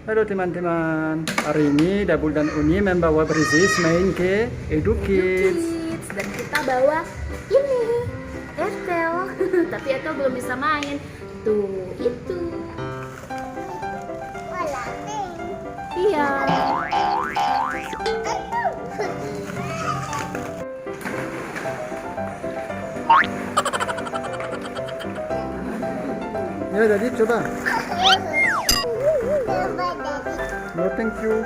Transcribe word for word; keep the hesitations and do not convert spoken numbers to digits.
Halo teman-teman, hari ini Dabul dan Uni membawa Brizis main ke Edukids. Edukids. Dan kita bawa ini, Ertel. Tapi Ertel belum bisa main. Tuh, itu. Iya. Ya, jadi coba. No, thank you.